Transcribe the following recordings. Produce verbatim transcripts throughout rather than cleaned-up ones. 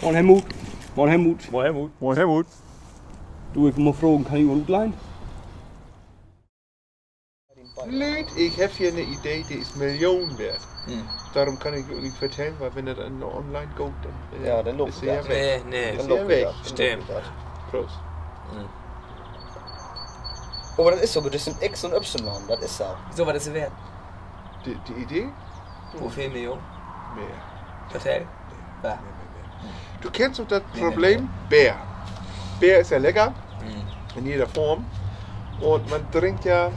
Moin, Helmut. Moin, Helmut. Moin, Helmut. Moin, Helmut. Du, ik will mal fragen, kann ik mal utleihen? Lüüd, ik heff hier 'ne Idee, de is Millionen weert. Hm. Dorüm kann ik jo ok nich vertellen, wiel wenn dat denn online geiht, denn, äh, Ja, denn loopt is se dat. Ja weg. Nee, nee. Denn is se ja weg. Stimmt. Proost. Hm. Aver dat is so, dat sünd X un Y, dat is so. So, wat is se weert? De, de Idee? Woveel Millionen? Mehr. Vertell. Ja. Mehr, mehr, mehr. Du kennst doch dat Problem Beer. Beer is ja lecker. Hm. In jeder Form. Un man drinkt ja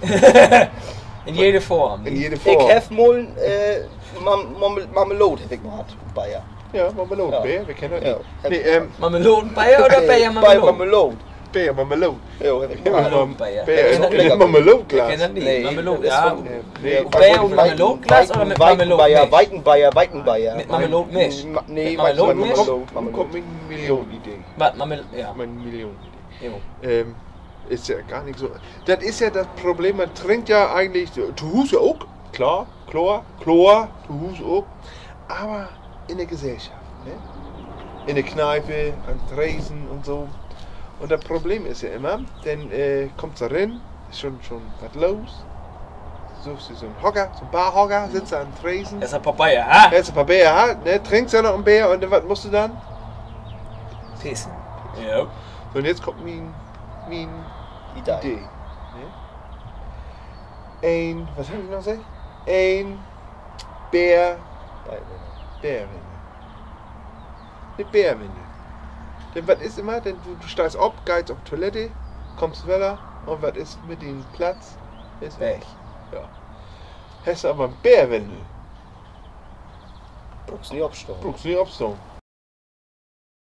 In jede Form. In jede Form. Ik heff mal, äh, Mam-, Mam-, Marmelaad heff ik mal hatt, Beer. Ja, Marmelaad, Beer, wi kennt dat. Ja. Nee, ähm, Marmeladenbeer oder Beer Marmelaad? Beer Marmelaad. Beer Marmelaad. Jo, heff ik mal hatt. Marmeladenbeer. Beer in Marmelaadglas. Ik kenn dat nich. Nee, Marmelaad, dat is ja. Nee, Beer in Marmelaadglas oder mit Marmelaad? Weizenbeer, Weizenbeer. Mit Marmelaadmisch? Ma-, nee, Mit Marmelaadmisch? Marmelaadmisch. Nu kummt mien Millionenidee. Wat, Marmel-, ja. Mien Millionenidee. Jo. Ähm, is ja gor nich so. Dat is ja dat Problem, man drinkt ja egentlich to Huus ok, kloor, kloor, kloor, to Huus ok, aver in de Gesellschaft, ne? In de Kneipe, an Tresen un so. Un dat Problem is ja immer, denn, äh, kummst dor rin, is schon, schon wat los. Söchst di so'n Hocker, so'n Barhocker, sittst an Tresen. Hest en poor Beer, ha? Hest en poor Beer, ha? Ne, drinkst ja noch en Beer un denn, wat musst du denn? Pissen. Ja. So, un nu kummt mien, mien Idee. Idee. Ne? En, wat heff ik noch seggt? En Beer, Beerwinne. De Beerwinne. Denn wat is immer, denn du, du steihst op, geihst op Toilette, kummst wedder, un wat is mit dien Platz? Is weg. Ja. Hest du aver en Beerwinne, bruukst nich opstahn. Bruukst nich opstahn.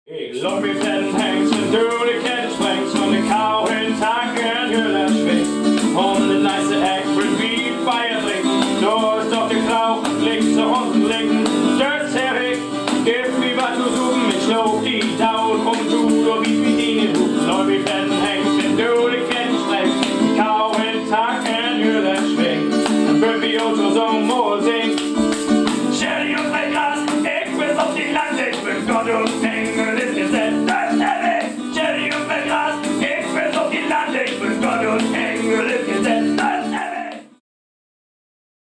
Ik loop mit den Hengst un dör de Kennsprengs un de Kau in Tanken Jüller Schwing. Un de nächste Eck bringt mi Beer drinken. Dor is doch de Klau, links de Hund licken. Dör Erik, giff mi wat to supen, ik sloog di